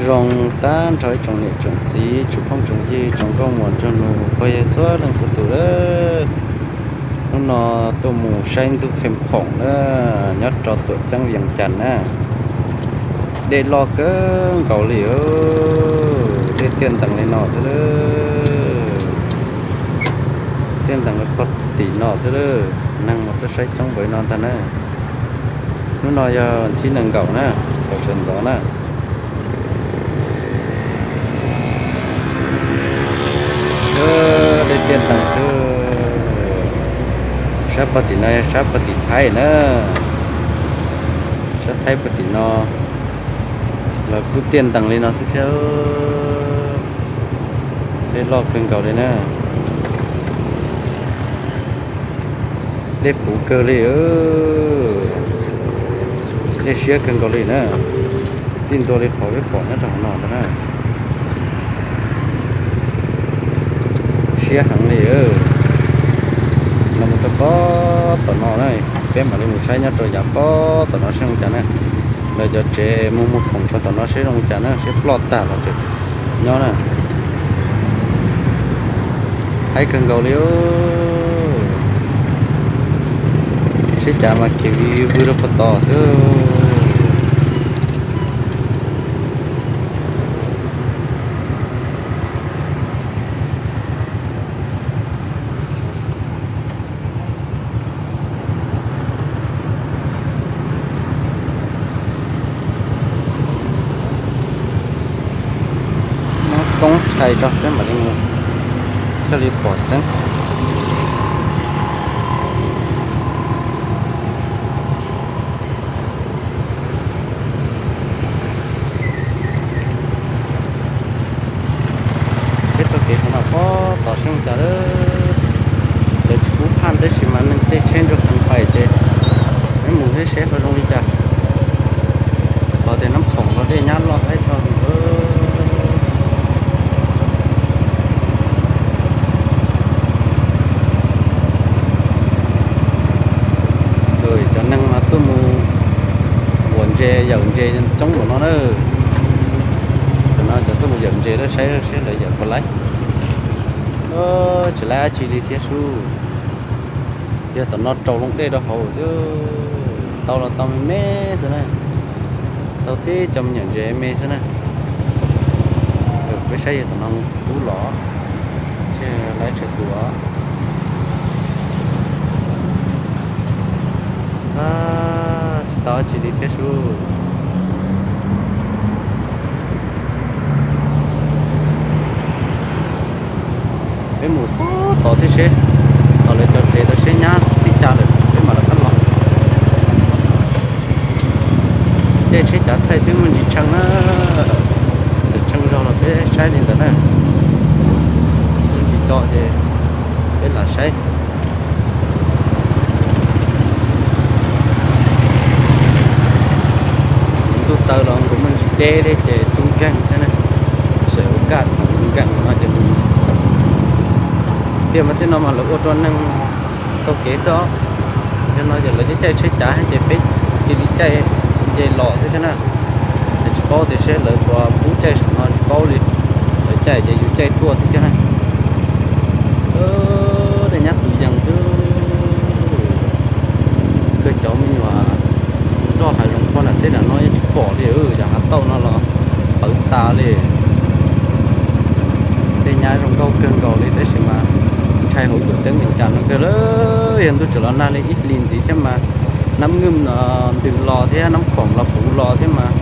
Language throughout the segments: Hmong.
Zoo tag nrho ib tsoom niam tsoom txiv, tsoom phooj tsoom ywg, tsoom nkauj muam nraug nus, pog yawg txhua leej txhua tus lawm. Hnub no tuaj mus saib ntug Khej Phoom na, nyob rau tuam ceeb Vias Cas na. Dej loj kawg nkaus li, dej tiaj ntees li no xwb lawm. Tiaj ntees li pog tim no xwb lawm, neeg mas tuaj saib coob npaum li no ntag na. Hnub no yog thib nees nkaum na, thaum sawv ntxov na. Dej tiaj ntees xwb. Sab pog tim no yog sab pog tim Thaib na. Sab Thaib pog tim no los kuj tiaj ntees li no xwb thiab. Dej loj kawg nkaus li na. Dej puv kawg li, dej siab kawg nkaus li na. Txij ntua li qhov peb pom nyob rau hauv no ntag na. Siab heev li. Los mus rau pob tom no na, peb mam li mus saib nyob rau yav pob tom no seb zoo cas na. Lawv cov tsev muag muag khoom rau tom no seb zoo cas na, seb ploj tag los tseem nyob na. Haib kawg nkaus li. Sib cav mas kev vwg vwg rau puag tod xwb. Muab koob rhais rau peb mam li mus thiaj li pom tseeb. Peb taug kev qhov no pob tod seb zoo cas lawm. Lawv tsis pub phaj tab sis mas neeg caij tsheb ntsuag qees pais ces peb mus seb seb ho zoo li cas. Qhov tias Nab Khoom los dej nyab loj haib tag li. Cov neeg mas tuaj mus uas ntses yawm ntses coob npaum no na. Tam no cov tuaj mus yawm ntses lawm, saib seb lawv yawm puas laib. Tsis laib dab tsi li thiab sub. Yog tom no raus loo dej rau hauv xwb, tau los tau me me xwb na. Tau tib co me nyuam ntses me xwb na. Peb saib yog tom no pub los, laib tsawg tus os. Tsis tau dab tsi li thiab sub. Peb mus puag tod thiab seb, thaum lawv cov tsev tau seb nyab txij cas lawm peb mam rov qab los. Caij tsheb cav thaij xwb muaj ntsis tshee na, tshee zog los peb saib li ntawd na. Muaj ntsis tso ces peb lam saib. Ntuj taw los nkaus muaj ntsis deb thiab ces tub nkeeg thiab na. Xav ua kaj thaum nkeeg no ces mus tiaj mas tej no mas lawv ua rau neeg taug kev xwb os. Yog no ces lawv caij tsheb cav ces peb cia li caij nce los xwb thiab na. Ces tsis paub tias seb lawv puas pub caij saum no tsis paub li. Lawv caij ces yus caij tuaj xwb thiab na. Dej nyab tus yees xwb. Kawg cov me nyuam loj hav zoov pog nram teb nram no yeej tsis pom li, yog hav tauj no los pawv tas li. Dej nyab zoo nkauj kawg nkaus li tab sis mas ntshai hauv tuam ceeb Vias Cas no kawg lawm. Yog ntuj tseem los nag li ib hlis ntxiv thiab mas Nab Ngwj no ntws los thiab Nab Khoom los puv los thiab mas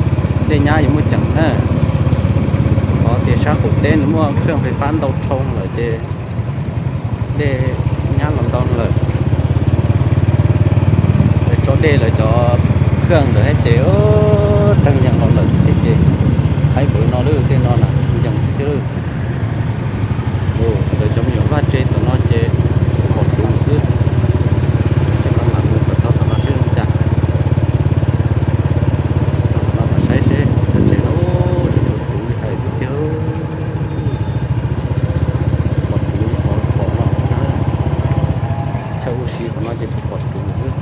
dej nyab yuav muaj ceem na. Qhov tias sab qaum teb nws muaj khaj fais fab ntau dhau lawm ces dej nyab los ntau lawm. Tso dej lawv cov khaj ntawd thiab ces teeg yees los lawm thiab ces haib npaum no lawm, tej no na yees xwb thiab. Lawv cov me nyuam vaj tse tom no ces pom ruv xwb. Ces mam mus kom txog tom no seb zoo cas. Txog tom no mas saib seb cov tsev no tsuas tshuav ruv li hais xwb thiab. Pom ruv li qhov pom no xwb na. Chaw ua si qhov no ces tsuas pom ruv xwb.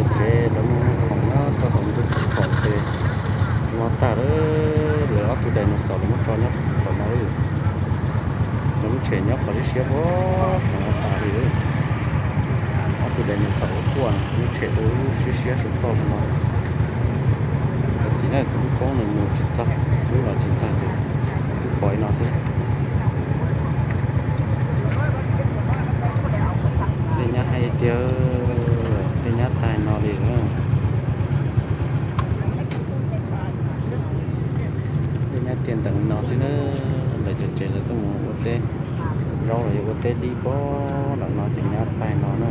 Tsev lawv muab khoom nyob rau hauv ntug khoom ces tsis muaj tag lawm. Lawv ob tug dinosaur lawv muab tso nyob tom no lawm. Lawv muab tshem nyob qhov siab siab puag thaum no tas li. Ob tug dinosaur quaj muab tshem rau lub siab siab saum toj saum no. Cov txiv neej tus lub koob nws mus tsis txog, twb los tsis txog ces twb pom li no xwb. Dej nyab heev tiag, dej nyab tag no li. Dej nyab tiaj ntees no xwb na. Lawv cov tsev lawv tuaj mus ua teb zaub los yog ua teb dib pog nram no ces nyab tag no na.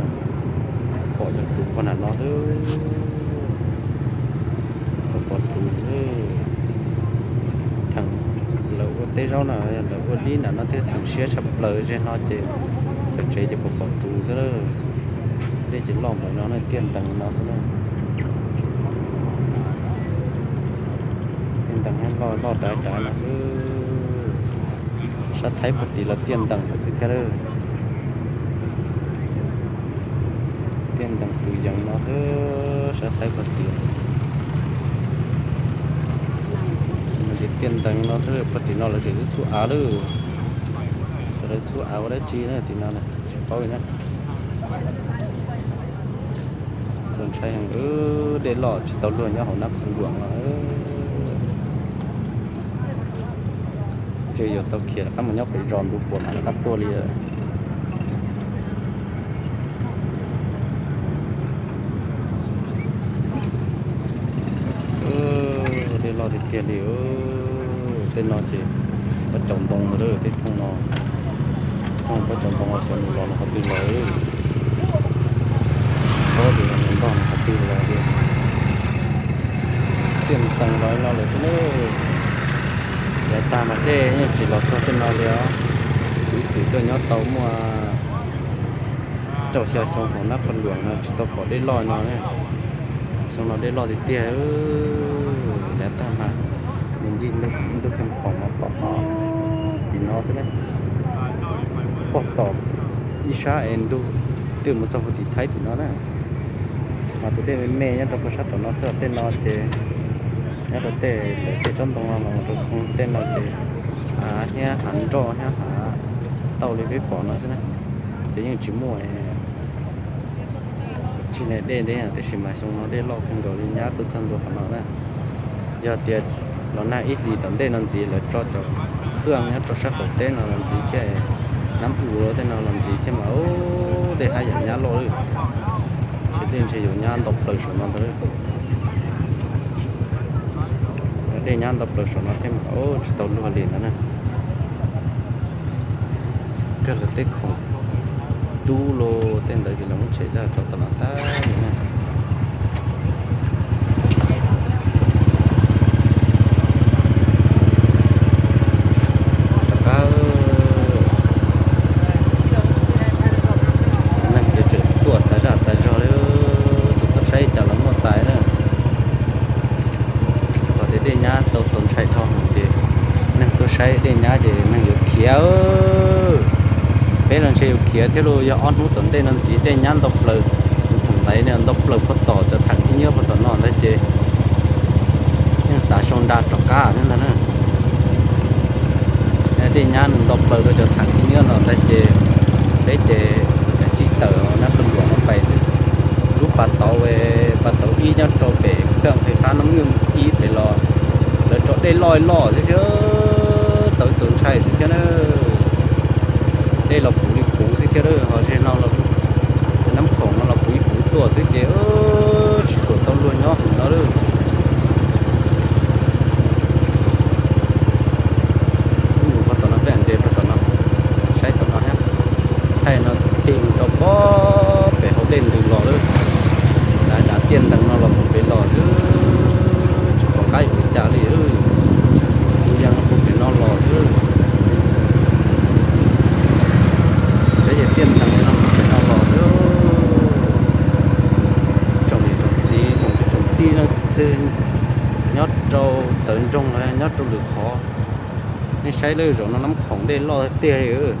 Pom cov tsuv pog nram no xwb. Pom tsuv xwb. Theem lawv ua teb zaub na, lawv ua dib nram no thiaj theem siab tshaj plaws. Ze no ces cov tsev ces pom pom tsuv xwb. Dej ces loj npaum no na, tiaj ntees no xwb na. Tiaj ntees loj loj dav dav no xwb. Sab Thaib puag tim los tiaj ntees lawm xwb thiab lawm. Tiaj ntees tus yees no xwb, sab Thaib puag tim. Ces tiaj ntees no xwb, puag tim no lawv tseem txhub av lawm. Lawv txhub av ua dab tsi na tim no tsis paub li na. Txaus ntshai heev, dej loj tsis tau luag nyob hauv Nab Phu Luam no. Ces yuav tau khiav rov qab mus nyob pem zos ntu puas mam rov qab tuaj li. Dej loj tiag tiag li. Tej no ces pob caus ntoo lawm, tej thooj no, thooj pob caus ntoo xyov nws los nws qhov twg lawm. Pob tias nws ntog nws qhov twg los tiag. Tiaj ntees los no lawm xwb na. Yav tag mas dej yeej tsis los txog tej no li os. Kuv ib txwm tuaj nyob tau muaj rau xya xyoo thaum Nab Phu Luam no tsis tau pom dej loj no. Xyoo no dej loj tiag tiag. Yav tag mas mus ncig ntug khoom khoom mas pom tim no xwb na. Pog tom ib sab es ntug twb mus txog puag tim Thaib tim no na. Mas tus dej me me nyob rau puag sab tom no xwb, tej no ces nyob rau tej lawv tej tsob ntoo no los rau tej no ces hav hiab hav nroj hiab hav tauj li peb pom no xwb na. Ces yeej tsis muaj tsis ne dej ntev, tiam sis mas xyoo no dej loj kawg nkaus li, nyab tuaj txog ntua qhov no na. Yog tias los nag ib hlis tom ntej no ntxiv lawv tso cov khw nyob rau sab qaum teb no los ntxiv thiab, nab u tej no los ntxiv thiab mas dej haj yam nyab loj lawm. Ces dej ntshe yuav nyab ntau plaws saum no ntag. Dej nyab ntau plaws saum no thiab mas tsis tau luag li ntag na. Kawg lawv tej khoom dub los tej ntawd ces lawv muab tshem zaj tso tom no tag li na. Rov qab, neeg ces tseem tuaj tas zaj tas zog li, tus tuaj saib cas los muaj tas na. Rau qhov tias dej nyab tau txaus ntshai dhau ces neeg tuaj saib dej nyab ces neeg yuav khiav. Peb los ntshe yuav khiav thiab los yog ob hnub tom ntej no ntxiv dej nyab ntau plaws, thaum ntaiv ntau plaws puag tom cov tham khib nyiab puag tom no ntag ces yeej xav sau nra rov qab thiab ntag na. Dej nyab nws ntau plaws rau cov tham khib nyiab no ntag ces peb ces tsib tawm nab pes luam no pais xwb. Lub pas tauv, pas tauv ib nyob rau pem kab qhia qab noob nywj ib pem los lawv tso dej loj loj xwb thiab, txaus txaus ntshai xwb thiab na. Dej los puv li puv xwb thiab, ho ze no los nab khoom no los puv li puv tuaj xwb ces tsis tshua tau luag nyob hauv no lawm. Mus puag tom no, peb nres puag tom no, saib tom no thiab. Thaij no tig mus rau pob pem hauv dej ntws los lawm. Dav dav tiaj ntees no los puag pem los xwb, tsis pom qab yuav ua cas li. Tus yas no puag pem no los xwb. Saib ces tiaj ntees no puag pem no los xwb. Tsoom niam tsoom txiv tsoom kwv tsoom tij leej twg nyob rau txawv nroog los nyob rau lwm qhov, nej saib lawm, zaum no nab khoom dej loj tiag li.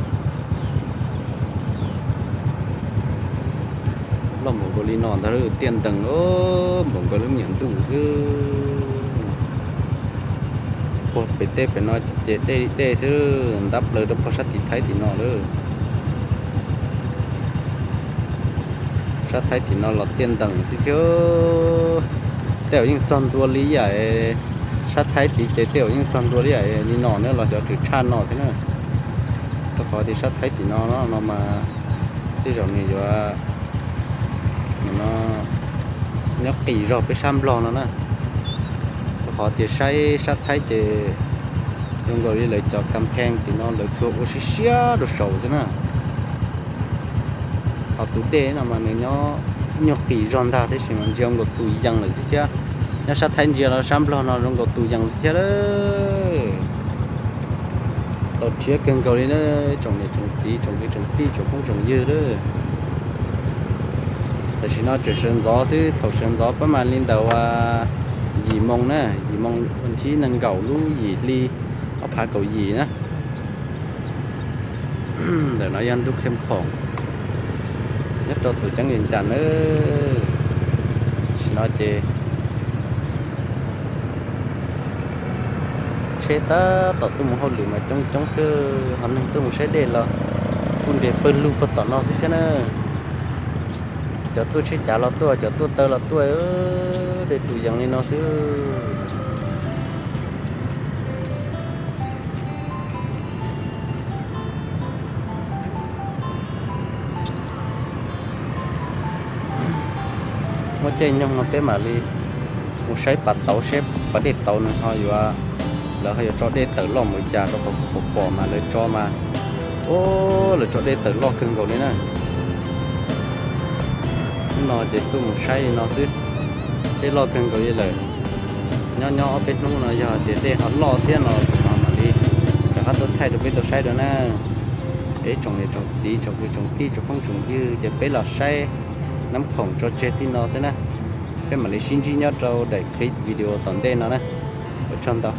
Loj npaum nkaus li no ntag, tiaj ntees npaum nkaus li me nyuam ntuj xwb. Puag pem teb pem no ces dej dej xwb, ntab plaws rau puag sab tim Thaib tim no lawm. Sab Thaib tim no los tiaj ntees xwb thiab. Tej zaum yeej txog ntua li yam sab Thaib tid ces tej zaum yeej txog ntua li yam li no na los xyov tseem tshaj no thiab na. Rau qhov tias sab Thaib tim no no mas tej zaum nws yuav nyob qis zog peb sab Nplog no na. Rau qhov tias saib sab Thaib ces zoo nkaus li lawv cov kam pheej tim no lawv tsuas ua siab siab rau saud xwb na. Ho tus dej no mas nws nyob nyuag qis zog ntag tab sis mas ntsia zoo nkaus tus yees lawm xwb thiab. Nyob sab Thaib ntsia los sab Nplog no zoo nkaus tus yees xwb thiab lawm. Txaus rhiab kawg nkaus li na, tsoom niam tsoom txiv tsoom kwv tsoom tij tsoom phooj tsoom ywg lawm. Tam sim no tseem sawv ntxov xwb, thaum sawv ntxov pab mas li ntawm yim moo na, yim moo thib nees nkaum lub yim hli ob phav kaum yim na. Ntawm no yog ntug Khej Khoom nyob rau tus ceeb Vias Cas nawb. Tam sim no ces tsheb tab tom tuaj mus hauj lwm mas coob coob xwb, ho neeg tuaj mus saib dej los kuj nres pawg lug puag tom no xwb thiab na. Cov tuaj tsheb cav los tuaj, cov tuaj taw los tuaj, dej tus yees li no xwb. Muaj caij nyoog no peb mam li mus saib pas tauv seb pas dej tauv nws ho yuav, lawv ho yuav tso dej tawm loj npaum li cas rau qhov kuv pom pom mas lawv tso mas, o, lawv tso dej tawm loj kawg nkaus li na. Hnub no ces tuaj mus saib li no xwb, dej loj kawg nkaus li lawm. Nyob nyob ob peb hnub no yog tias dej ho loj thiab no kuv mam li rov qab tuaj thaij rau peb tau saib dua na. Es tsoom niam tsoom txiv tsoom kwv tsoom tij tsoom phooj tsoom ywg ces peb los saib Nab Khoom tso tseg txij no xwb na. Peb mam li sib ntsib nyob rau daim clip video tom ntej no na. Ua tsaug ntau.